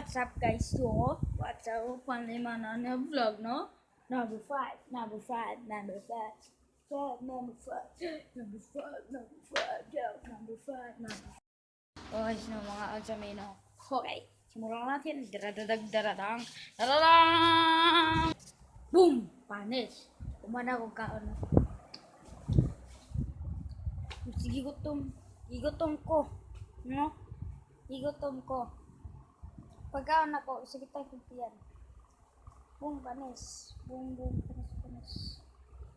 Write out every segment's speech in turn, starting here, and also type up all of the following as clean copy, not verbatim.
What's up, guys? So, what's up? Panlima na na vlog, no? Number 5, number 5, number 5. 5, number 5, number 5, number 5, yeah, number 5, number 5. Okay, so mga unsa may no. Okay, simulan natin. Daradadag, daradang, daradang! Boom! Panis. Kumana kong kaon. Sige, gutom. Gigutom ko. No? Gigutom ko. Pagkaon ako, sige tayo tiyan. Boom, panis. Boom, boom, panis, panis.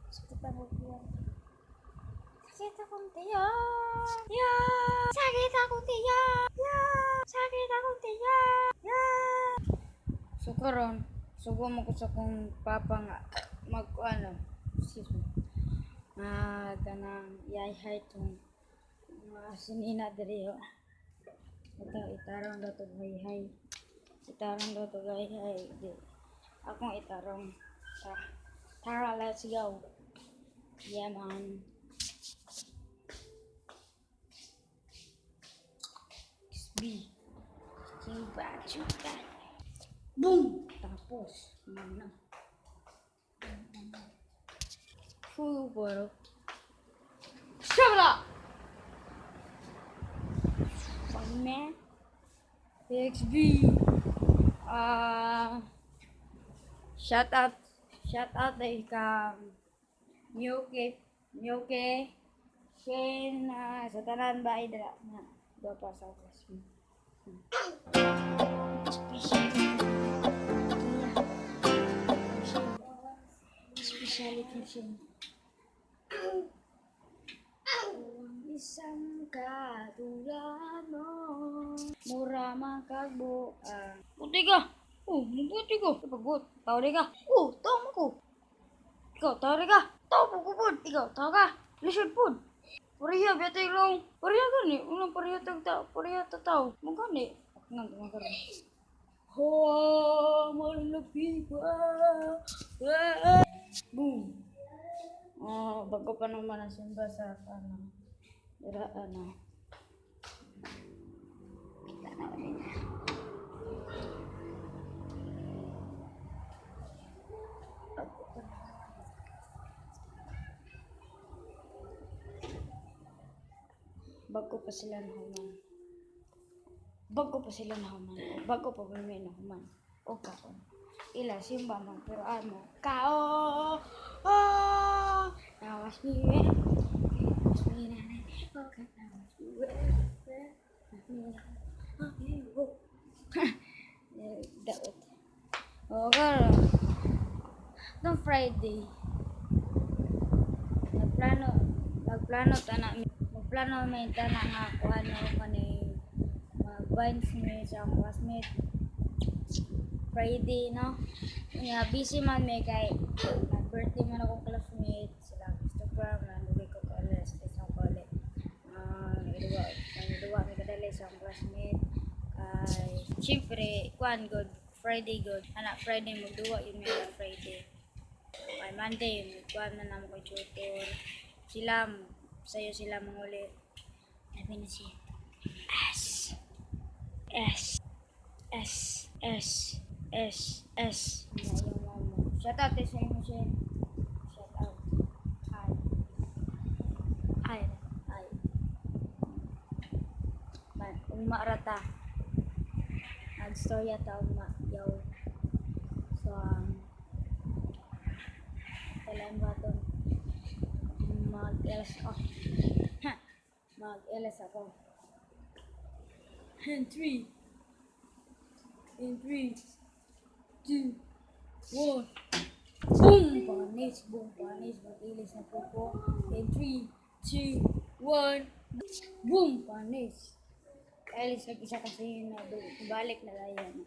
Sakit akong tiyan. Sakit akong tiyan. Yeah! Sakit akong tiyan. Yeah! Sakit akong tiyan. Yeah! So karon, sugo mo ko sa kong papa nga mag ano, excuse me. Ah, kanang yayhay tong mga sinina diri oh. Ito, itarong daw to hayhay. Itarong daw to hayhay. Di. Akong itarong. Tara, tara, let's go. Yeah, man. B. Chuba, chuba. Boom! Tapos, mana. Full bottle. Shut up! Man. XB. Shout out, shout out ay ka Nyuke, Nyuke, Shane, sa tanan ba ay dira na pa sa classroom. Speciality siya. Ang isang katulad mo. Mura man kag buang. Puti ka! Oh, mabuti ko. Pagot. Tao ka. Oh, tao mo ko. Ikaw, tao ka. Tao po ko po. Ikaw, tao ka. Lisod po. Pareha, biyate lang. Pareha gani. Unang pareha tag tao. Pareha ta tao. Magani. Nang karon. Oh, malapi pa. Boom. Oh, bago pa naman ang simba sa ano. Dira ano. Kita na ulit na. Bago pa naman. Bago pa sila nahuman. Bago pa sila nahuman. Bago pa ba may nahuman. O kaon. Ila simba man pero ano. Kao! Oh! Nawas mi eh. Nawas mi na na. Okay, nawas mi eh. Daot. Okay. Itong Friday. Nagplano tana, magplano may tana nga kung ano kani mag-binds mi sa akong classmate. Friday, no? Nga, busy man may kay nag-birthday man akong classmate, sila Christopher, nandugay ko college, sa akong college. Nagduwa mi kadali sa akong classmate. Kay, syempre, kuan good, Friday good. Anak, Friday magduwa yun may Friday. Kay Monday, kuan na naman ko tutor. Sila, sayo sila manguli. Sabi na siya, S, S, S, S, S, S. Ano yung mama? Shout out sa inyo, Shen. Shout out. Hi. Hi. Hi. Man, ugma rata. Nagstorya ta ugma. Yo. So, kailan ba ito? Mag-LS ako. Ha! Mag-LS ako. In 3. In 3. 2. 1. Boom! Panis! Boom! Panis! Mag-ilis na po ko. In 3, 2, 1. Boom! Panis! Alis nag isa kasi na balik na lang yan.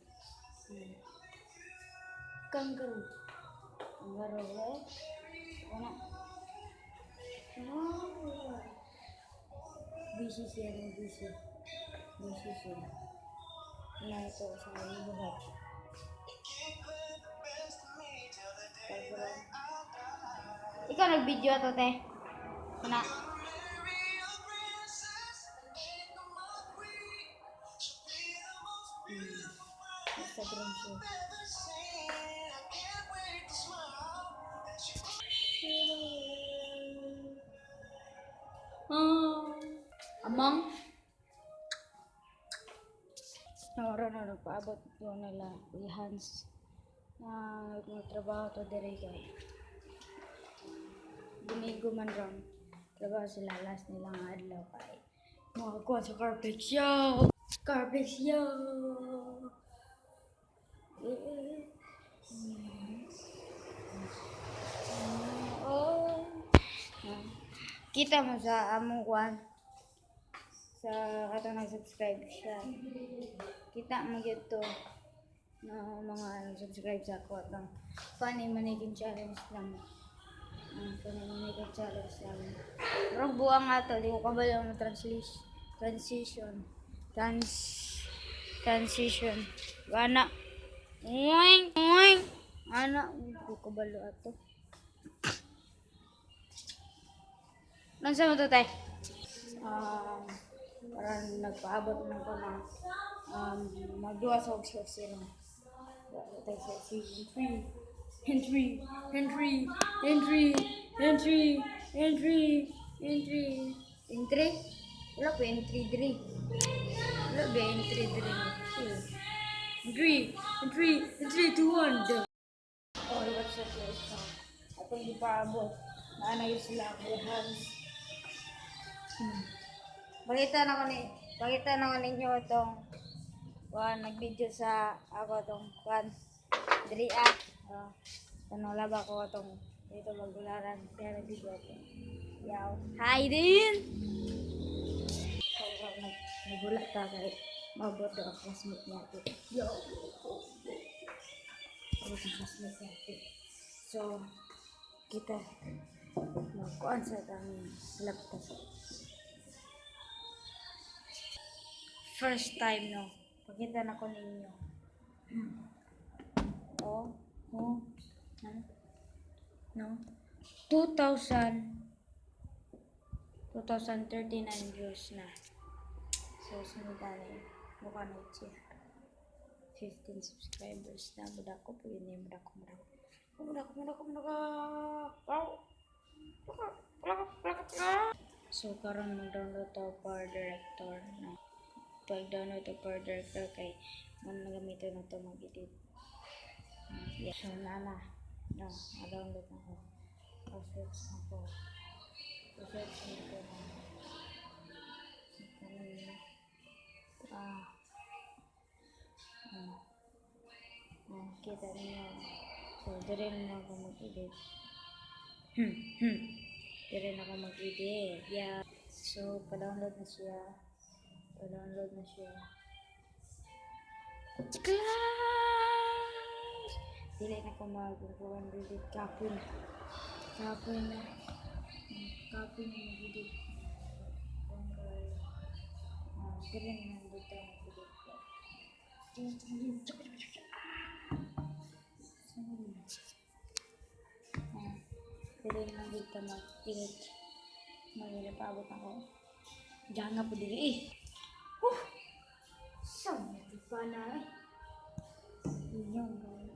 Kangaroo. Kangaroo eh. Wala. Busy siya, busy. Busy siya. Wala ito sa buhat. Ikaw nag-video ato, te. Kana. Instagram siya. Oh. Among Naoron na nagpaabot ko nila Kuya Hans na nagtrabaho to diri kay Domingo man ron. Trabaho sila, last nila nga adlaw kay mga kuha sa Carplex, yo! Carplex, yo! Oh. Kita mo sa among kuan sa katong nag-subscribe siya. Kita mo gyud to na mga nag-subscribe sa ako atong funny mannequin challenge lang. Ang funny mannequin challenge lang. Murag buwang nga to, di ko kabalo mo translation transition trans transition. Ana. Uing, uing. Ana, di ko kabalo ato. Nansa mo to, tay? Parang nagpaabot man ko na magduwa sa og sila. Tayo sa season 3. Entry, entry, entry, entry, entry, entry, entry. Wala ko entry diri. Wala ba entry diri? Entry, entry, entry, 2, 1. Oh, what's up, guys? So, atong gipaabot. Naana yun sila ang Hans. Pakita na ko ninyo itong kuan nag-video sa ako tong kuan diri ah. Tanong laba ko itong dito magularan kaya nag-video ako. Yaw. Hi din! So, nagulat ta kay mabot daw ang classmate niya. Yo! Mabot ang classmate niya. So, kita magkuan sa aming laptop. First time, no? Pakita na ko ninyo. Oh, no, no. 2,000, 2,039 views na. So, sunod na mukha na siya. 15 subscribers na. Muda ko, pag yun muda ko, muda ko. Muda ko, muda ko, muda ko. So, karon mag-download to Power Director, no? Pag-download to Power Director kay man nagamitin na to mag-edit. Yeah. So, nana. No, na-download na ko. Pa-search na ko. Pa-search na ko na. Ah. Ah. Ah, kita niyo. So, dire na ako mag-edit. Dire na ako mag-edit. Yeah. So, pa-download na siya. Pa-download na siya. Class! Dili na ko mag-edit. Kapoy na. Kapoy na. Kapoy na mag-edit. Ah, dire na dito mag-edit. Ah, dire na dito mag-edit. Magila paabot ako. Diyan nga po dili eh. Huh! So, pa na eh. Inyong guys.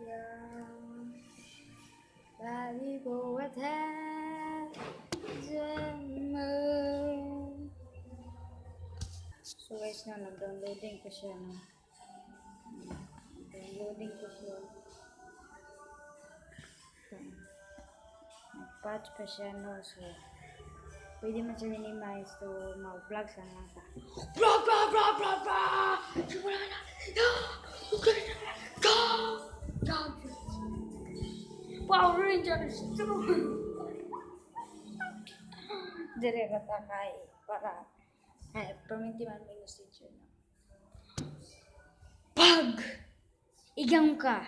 Yeah. Bali ko at. So guys, na nag-downloading ko siya, no. Downloading ko siya. So, nag-patch pa siya, no. So, pwede man siya minimize to mag-vlog sa lang ta. Bra, bra, bra, bra, bra! Wala na! Go! Go! Power Rangers! Dire ka ta kay para ay, perminti man may teacher, no. Pag igang ka,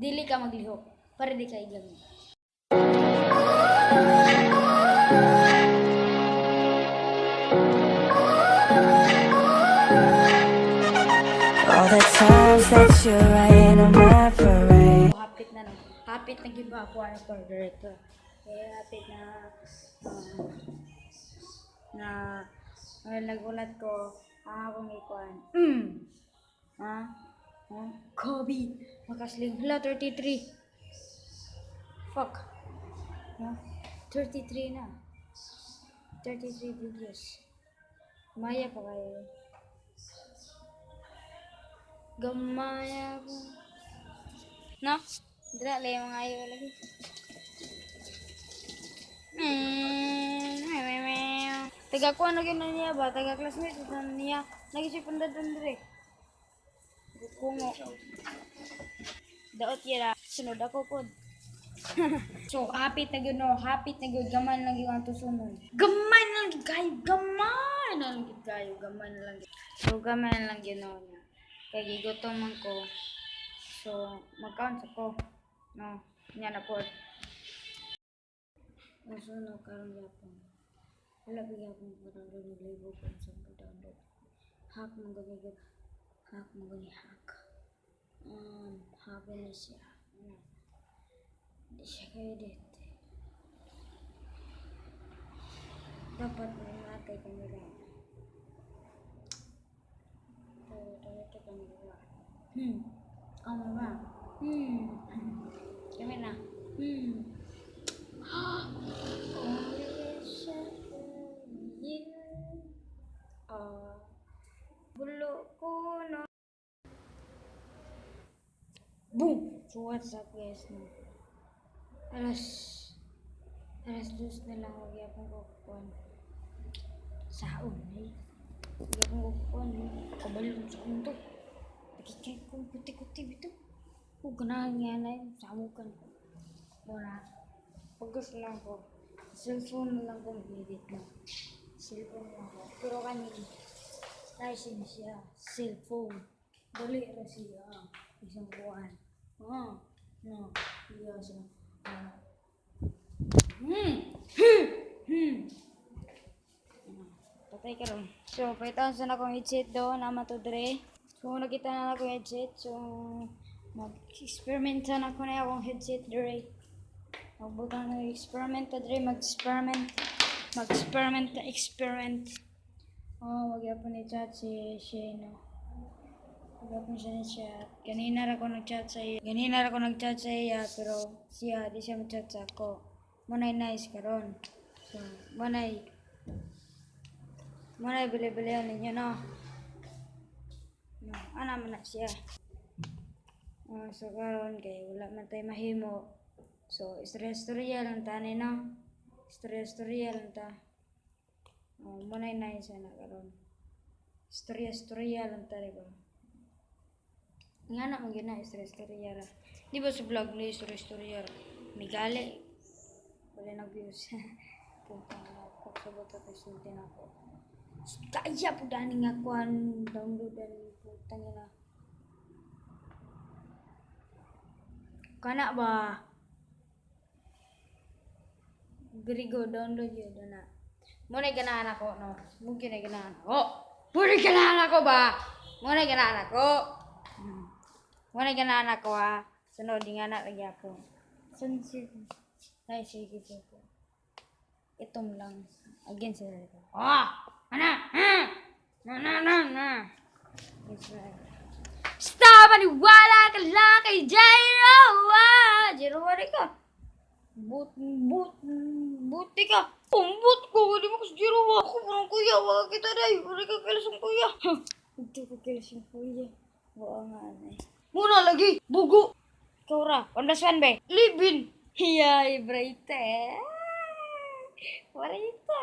dili ka maglihok para di ka igang. All the times that you rain on my parade. Hapit na gyud ba ako ano pa director. Kaya hapit na na nagulat ko ang akong ikuan. Ha? Ha? Kobe. Makasling. Hala, 33. Fuck. No? 33 na. 33 videos. Maya pa kayo. Gamaya ko. No? Dira lang mga ayo lagi. Taga ko ano gyud na niya ba? Taga classmate na niya. Lagi siya pandadon dire. Kungo. Daot yara. Sunod ako pod. So, hapit na gyud no, hapit na gyud, gamay lang gyud ang tusunon. Gamay na lang gyud kayo, gamay na lang gyud kayo, gamay na lang gyud. So, gamay na lang gyud no niya. Kay gigutom man ko. So, magkaon sa ko. No, nya na pod. So, no, karon gyapon. Wala ba gyapon ko download og libo kung sa download. Hack man gani gyud. Hack man gani hack. Hack na siya. Ano? Di siya ka-edit. Dapat may matay kamera. Pero ito kamera. Kamera. Kamera. You are bulo ko no. Boom! So what's up, guys, no? Alas 2 na lang, wag yapon ko kukuan. Saon eh. Wag yapon ko kukuan. Kabalong sa to. Pakikay kong kuti-kuti bito. Kung ganahan nga na yun, samukan ko. Wala. Pagkas lang ko. Cellphone na lang ko mag-edit na. Cellphone lang ko. Pero kani, nice siya. Cellphone. Dali ra siya. Isang buwan. Ah, no. Iya siya. Ah. Patay karon. So, paitan sa na akong headset do, nama to dre. So, nakita na akong headset. So, mag-experiment na ako na akong headset dre. Magbutang na experiment ta dre, mag-experiment. Mag-experiment na experiment. Oh, wag yapon ni chat si Shane, no. Wag yapon siya ni chat. Ganina ra ko nag-chat sa iya. Ganina ra ko nag-chat sa iya, pero siya di siya mag-chat sa ako. Mo nice karon. So, mo nay bili-bilihan ninyo, no. No, ana man na siya. Oh, so karon kay wala man tay mahimo. So, istorya-istorya lang ta ni, no. Istorya-istorya lang ta. Oh, mo nay nice na karon. Istorya-istorya lang ta, di ba? Nga na man gyud na istorya-istorya ra. Di ba sa vlog ni istorya-istorya ra? Migali. Wala na views. Putang na ako sa bata kay sulti na ako. Kaya po dani nga kuan downloadan putang ina. Kana ba? Grigo download yun na. Mo na ganahan ako, no. Mo na ganahan ako. Mo na ganahan ako ba? Mo na ganahan ako. Mo na ganahan ako ha. Sunod nga na lagi ako. Sunset. Ay, sige po. Itom lang. Again sila. Ah! Ana! Ah! Na na na na. Basta maniwala ka lang kay Jairo! Ah! Jairo, wari ka. But, but, buti ka. Umbut ko, di mo kasi Jairo. Ako, parang kuya, wala kita day. Wala ka kilas ang kuya. Hindi ko kilas ang kuya. Buwa nga na eh. Muna lagi, bugo. Ikaw ra, 1 plus 1 be. Libin. Hiya, ibrayta eh. Barita.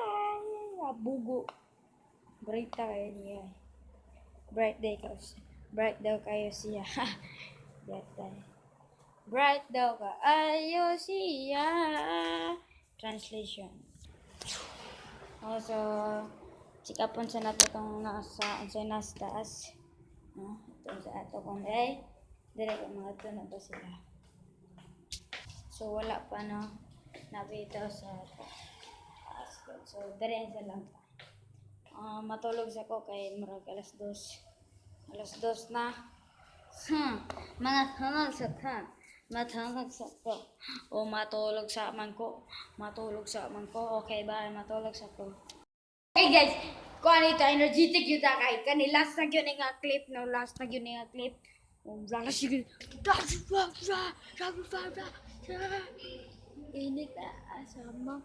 Bugo. Bright kayo niya. Bright day ka. Bright daw kayo siya. Bright day. Bright daw ka. Ayo siya. Translation. Oh, so, sikapon sa nato itong nasa, sa nasa taas. No? Ito sa ato kung ay, dire ko mga ito na ba sila. So, wala pa, no? Nabitaw sa taas. So, dire sa lang ta. Matulog sa ko kay murag 2:00. 2:00 na. Mga sunod sa ta. Matulog sa ko. O matulog sa man ko. Matulog sa man ko. Okay ba? Matulog sa ko. Okay guys, kuan ito, energetic yun ta kay kani last na gyud nga clip no, last na gyud nga clip. Last gyud. Init na asama.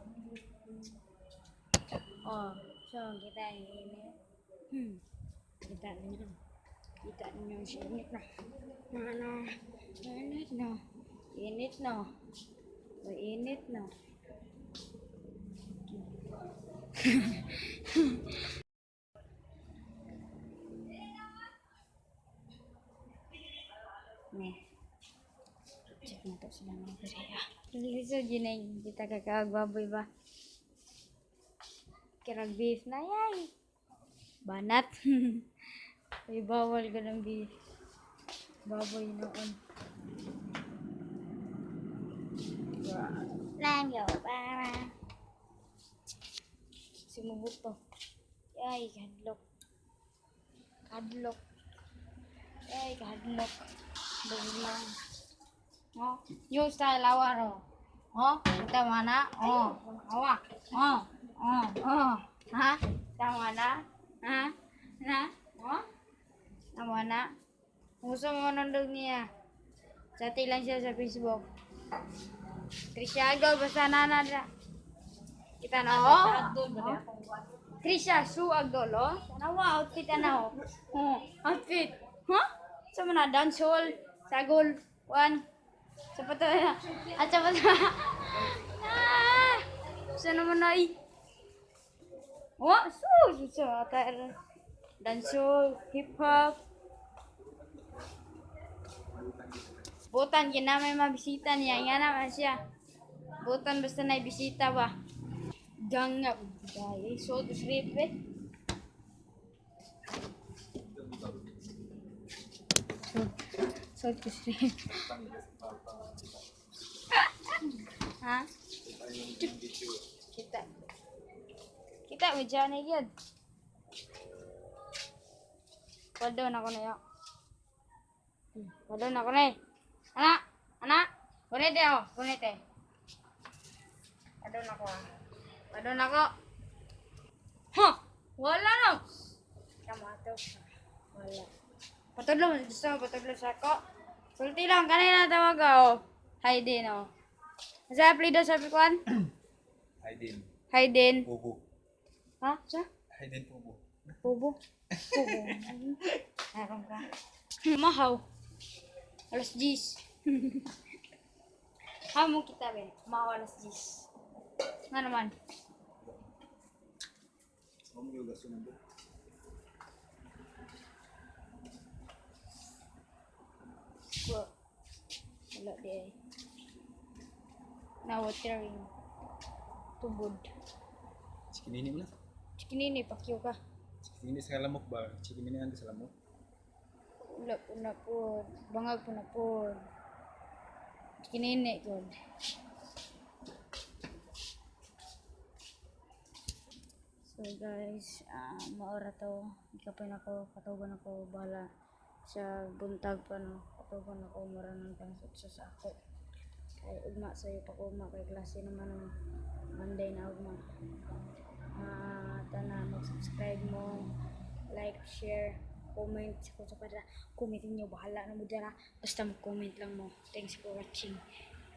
Oh, so kita ini. Kita niyo. Kita niyo siya, init na. Na na. Init na. Init na. O, init na. Ne. Check na to sila mga diri. Lisod yun ay kita kakaag baboy ba? Kirag beef na yay. Banat. Ay, bawal ka ng beef. Baboy noon. Lango para. Sumubok to. Ay, kadlok. Kadlok. Ay, kadlok. Lang. Oh, yung style awa ro. Oh, tama na. Oh, awa. Oh, oh, oh. Ha? Tama na? Ha? Na? Oh? Tama na? Gusto mo nandog niya. Chati lang siya sa Facebook. Trisha Agol, basta na na. Kita na, oh. Oh. Trisha Su Agdol, oh. Tanawa, outfit na, oh. Oh, outfit. Huh? Sa mga dancehall, sagol, one. Sa pato, at sa pato. Ah! Sa naman na, eh. Oh, so, so, so, dancehall, hip hop. Butan, ginamay mabisita niya. Nga naman siya. Butan basta na bisita ba. Gangap. Dahil, so to sleep eh. So, so to sleep. Ha? Kita. Kita, medyo na yun. Walo na ko na yun. Walo na ko na eh. Anak! Anak! Kunite oh, kunite. Walo na ko ah. Walo na ko. Ha! Wala na! Kamato. Wala. Patudlo, gusto mo patudlo sa ako? Sulti lang, kanina tawag ka oh. Hayden oh. Sa apelido sa kuan? Hayden. Hayden. Pubo. Ha? Sa? Hayden Pubo. Pubo. Pubo. Meron ka. Mahaw. Alas 10. Hamo kita be. Mahaw alas 10. Nga naman. Mo yung gasto nando. Wala di ay. Na watering. Tubod. Chikinini mo na. Chikinini, pakyo ka. Chikinini sa lamok ba? Chikinini ando sa lamok. Wala po na po. Bangag po na po. Chikinini, god. So guys, maora to. Ikapin ako, katuban ako, bala sa buntag pa no. Katuban ako, mura ng tangsot sa ako. Kay ugma sa'yo pa ko, ugma kay klase naman ng Monday na ugma. Tana, mag-subscribe mo, like, share, comment. Kung sa para, comment niyo, bahala na mo dyan. Basta mag-comment lang mo. Thanks for watching.